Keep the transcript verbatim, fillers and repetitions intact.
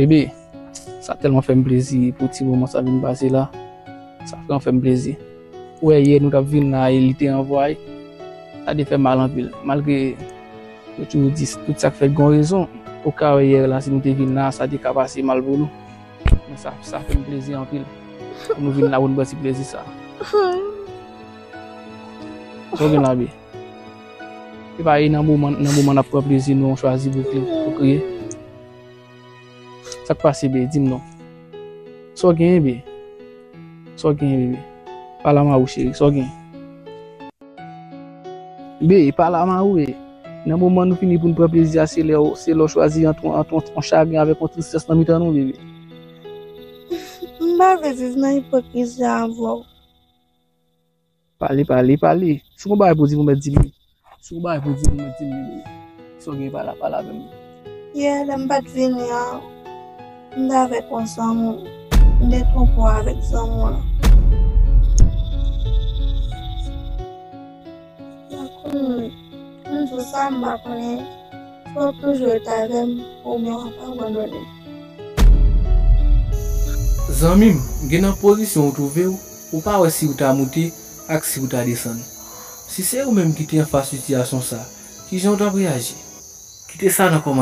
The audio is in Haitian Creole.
Bebe, sa tèlman fè m plezi pou ti moman sa vin pase la. Sa vrèman fè m plezi. Ou wè yè nou t ap vin la e li te anvwaye. Sa te fè m mal anpil. Malgre yo toujou di tout sa k fèt gen yon rezon. Ou ka wè yè la si nou te vin la, sa te ka pase mal pou nou. Men sa, sa fè m plezi anpil. Pou nou vin la pou nou pran ti plezi sa. Sa w gen la, Bebe? E pa e nan moman, nan moman n ap pran plezi nou, w chwazi pou kri-, pou kriye. Sa k pase, Bebe? Di m non. Sa w genyen, Bebe? Sa w genyen, Bebe? Pale a mari w, cheri. Sa w genyen? Bebe, pale a mari w, Bebe. Nan moman nou fini pou n pran plezi a, se lè w, se lè w chwazi ant, ant, ant yon chagren avèk yon tristès nan mitan nou, Bebe. M pa vle viv nan ipokrizi a avè w. Pale, pale, pale. Si w gon bagay pou di m, ou mèt di m li. Si w gon bagay pou di m, ou mèt di m li, Bebe. Sa w gen, pale, pale avè m. Yè, lè m pa t vini an, m t avèk yon zanmi w. M te twonpe w avèk zanmi w lan. Lakou, m di w sa, m pa konnen si w ap toujou rete avè m oubyen w ap abandone m. Zanmi m, gen nan pozisyon ou twouve w, ou pa wè si ou ta moute ak si ou ta desann. Si se ou menm ki te anfas sitiyasyon sa, kijan ou t ap reyaji? Kite sa nan kòmantè.